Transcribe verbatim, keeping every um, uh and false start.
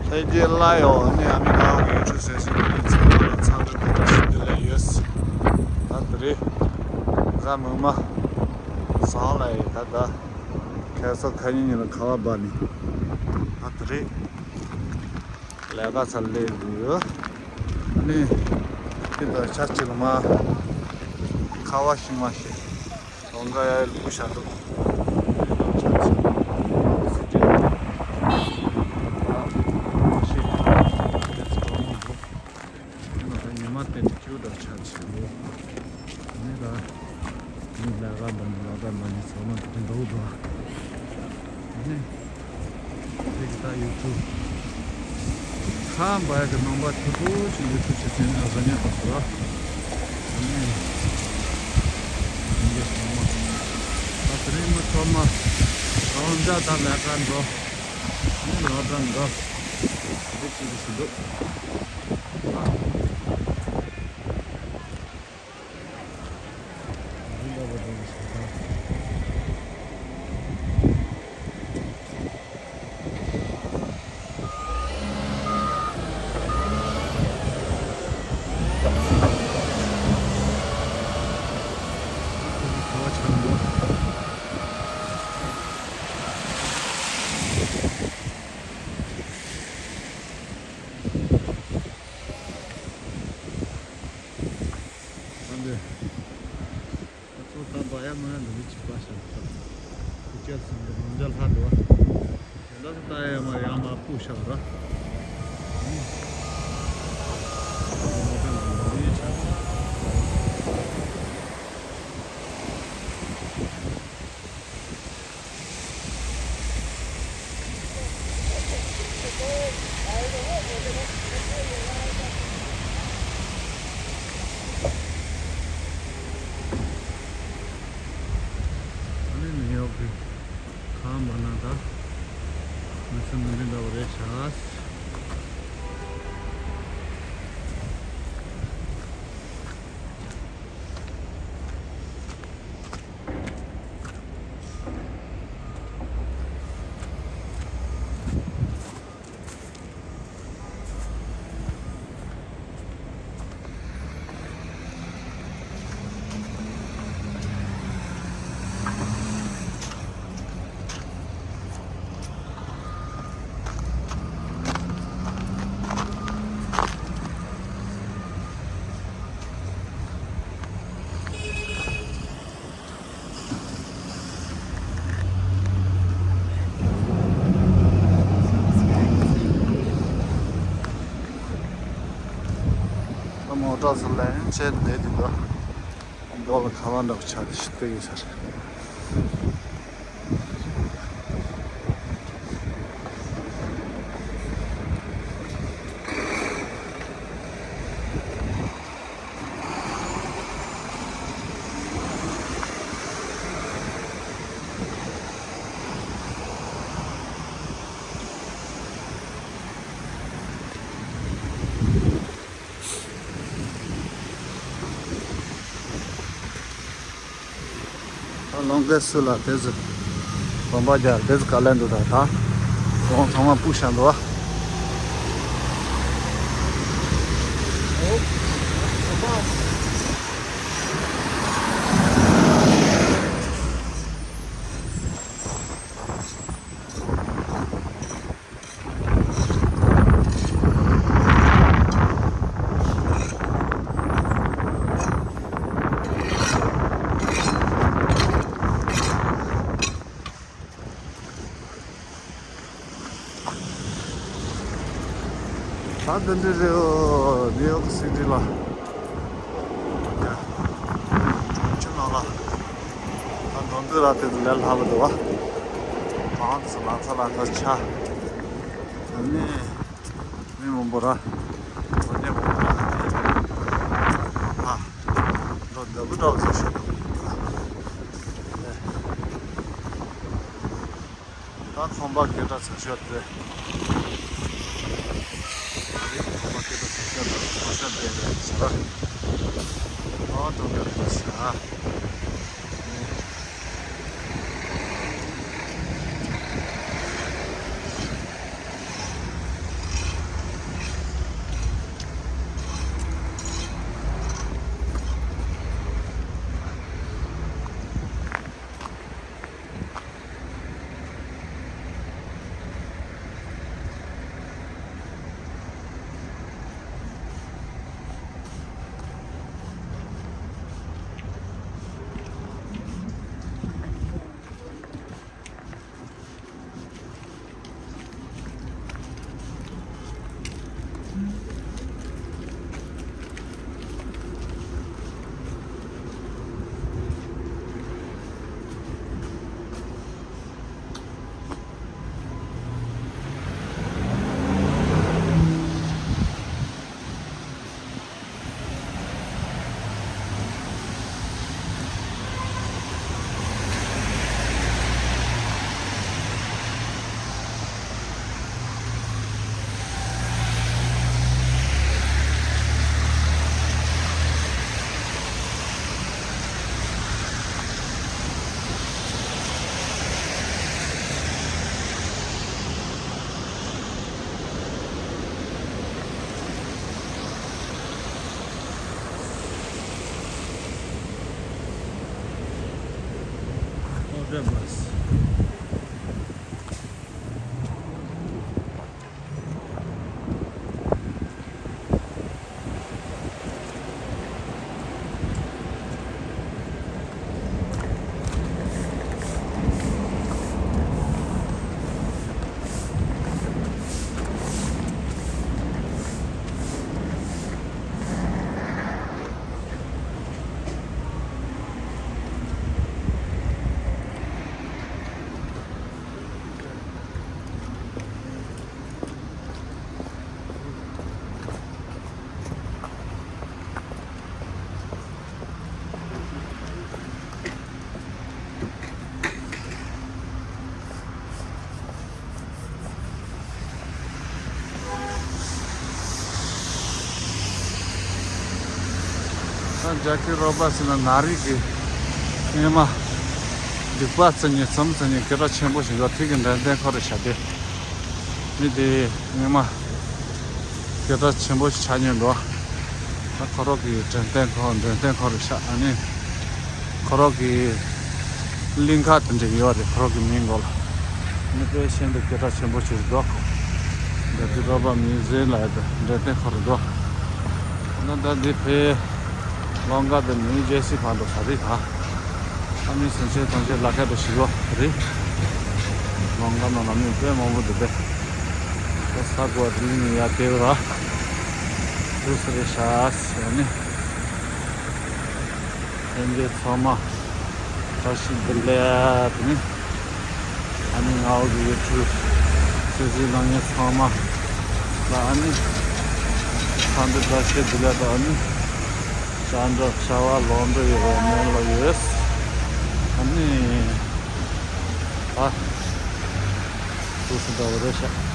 ལྷན་རྒྱས་ལ་ཡོད་ནི་ཨ་མི་རི་ཀ་གི་ཡུལ་གྲུ་སོ་སོའི་ནང་གི་ཚང་མ་ལ་འཚམས་འདྲི་དང་བཀྲ་ཤིས་བདེ་ལེགས་ཡོད། ད་དེ་རིང་གཟའ་མིག་དམར་བཟང་ལ་ཡིན། ད་ད་ཁ་སང་ཁ་ཉིན་ཉིན་ལ་ཁ་བ་བབས་ནི། ད་དེ་རིང་ལས་ཀ་ཚར་སླེབས་འདུག་ཡོད། ཨ་ནི་དེ་ད་ཆར་ཅིག་ལ་མ་ཁ་བ་ཤིང་མ་ཤེས། ལོང་ག་ཡ་ལུ་ཤ་འདུག་ཉི་མ་བསྟན་ནས་སྐྱིད་པོ་འདྲ་ཆགས་ཆེ་འདུག་ནི་ད་ནི་ལས་ཀ་འདྲ་ནི་ལག་བསྟར་འདྲ་ནི་ཚང་མ་དེ་འདྲ་འདུག་འགྲོ། ནི་དེ་གི་ད་ཡུལ་གྲུ་ཁམས་པ་ཡ་གི་ནང་པ་ཐུ་ཐུ་ཞིག་ཡུལ་གྲུ་ཆེ་ཆེན་ཨ་ཟ་ཉེ་པ་སོ་ར། ཨ་ནི་ཡིན་གྱི་ཚང་མ་ད་དེ་རིང་མི་ཚང་མ་རང་འཇགས་ད་ལས་ཀ་འགྲོ། ནི་ལོ་གྲངས་འགའ་འདི་གཅིག་གི་ཞིག་འདུག་ཨ། འདི་འདྲ་བ་འདྲ་བ་ཞིག་དང་། ཨ་འདི། ཁོ་ཚོ་ད་བ་ཡ་མ་ཡ་འདི་འདྲ་བྱེད་པ་ཞིག་ད། ཁུ་ཁྱེར་སོང་གི་ནང་འཇལ་ལྷ་འདུག་བ། དེ་འདྲ་ད་ཡ་མ་ཡ་མ་སྤུ་ཤ་ར། ཨ་ནི་ཁོ་ཚོ་མོ་ཊ་ནང་འདི་འདྲ་ཆགས་སོང་། ཨ་ནི་ནིའུ་ཡོག་གི་ཁམས་པ་ན་ད་མི་ཚེ་མི་འདྲ་འདྲ་བ་རེད་ཤག་མོ་ཊ་སུ་ལེན་བྱས་བསྡད་འདུག་ག་མདོ་ལ་ཁ་བ་འདྲ་པོ་ཆགས་ཏེ་ཞིག་བལྟས་ཡོད་ས་རེད། ད་ལོང་གེ་སུ་ལ་དེ་ཚོ་གོམ་པ་རྒྱག་དེ་ཚོ་ག་ལེན་འདུག་ད་ད་རོང་ཚང་མ་སྤུ་ཤ་འདུག་ཨ། ད་དེ་འདྲ་རེད། ཨོ་ནིའུ་ཡོག་སི་ཊི་ལ་གྲོང་ཁྱེར་ནང་ལ་ད་འགྲོ་འདུག་ར། དེ་ཚོ་ལས་སླ་པོ་འདུག་བ། གང་དུ་ལང་ཚ་ལང་ཚ་ཆ། ཨ་ནི། མི་མང་པོ་ར། གོ་གནས་མང་པོ་ར། ཨ། འགྲོ་འདོད་པོ་འདྲ་བོ་བཟོ་ཤེས་འདུག་ད་ཁང་པ་སྐད་གྲགས་ཆེ་ཤོས་དེ། ད་རེས་ཁང་པ་སྐད་གྲགས་ཆེ་ཤོས་དེ་ཁང་ཤ་དེ་རེད་ཟེར་ར། ཨོ་ཏོ་ག་རེ་ཟེར་ར། ད་རྒྱ་སྐད་རོགས་པ་ཟེར་ན་ན་རིགས་ཀྱི་སྔོན་མ་སྡིག་པ་བརྩི་མཁན་ཚོམ་བརྩི་མཁན་སྐད་གྲགས་ཆེན་པོ་ཞིག་འདུག་དེ་གི་འགྲེམས་སྟོན་ཁང་རེད་ཤག་དེ། མི་དེ་སྔོན་མ་སྐད་གྲགས་ཆེན་པོ་ཞིག་ཆགས་མྱོང་འདུག་ད་ཁོ་རང་གི་འགྲེམས་སྟོན་ཁང་འགྲེམས་སྟོན་ཁང་རེད་ཤག་ཨ་ནི་ཁོ་རང་གི་གླིང་ག་དེ་འདྲ་ཡོད་རེད། ཁོ་རང་གི་མིང་འོག་ལ་ནི་དཔེ་ཤིན་ཏུ་སྐད་གྲགས་ཆེན་པོ་ཞིག་འདུག་འདི་དུས་རོགས་པ་མིའུ་ཟི་ཡམ་ལ་ཡོད་པའི་འགྲེམས་སྟོན་ཁང་རེད་འདུག་ད་ལྟ་འདི་བོད་ལམ་ཁ་དེ་ནིའུ་ཇར་སི་བར་དུ་ཟ་རེད་ད། ཨ་མི་སེམས་ཅན་ཐམས་ཅད་ལ་ཁད་དུ་ཞིག་ལོ་རེད། ལམ་ཁ་ནང་ལ་མི་དཔེ་མང་པོ་འདུག་པས། ད་ས་གོ་དེ་ནི་ཡ་དེ་ར་དུས་སུ་རེད་ཤག་ཟེར་ནི། ལྷན་རྒྱས་ཚང་མ་བཀྲ་ཤིས་བདེ་ལེགས་དེ་ནི། ཨ་ནི་ང་འོ་གི་ཡུ་ཊུབ་གཟིགས་གཟིགས་གནང་མཁན་ཚང་མ་ལ་ཨ་ནི་ཚང་འདི་བཀྲ་ཤིས་བདེ་ལེགས་དང་ཨ་ནི་བྱ་འགྲོ་བྱ་བ་ལོག་འགྲོ་ཡོད་པའི་སྨོན་ལམ་ཡོད། ཨ་ནི་ད་དུས་སུ་འདྲ་བོ་རེད་ཤག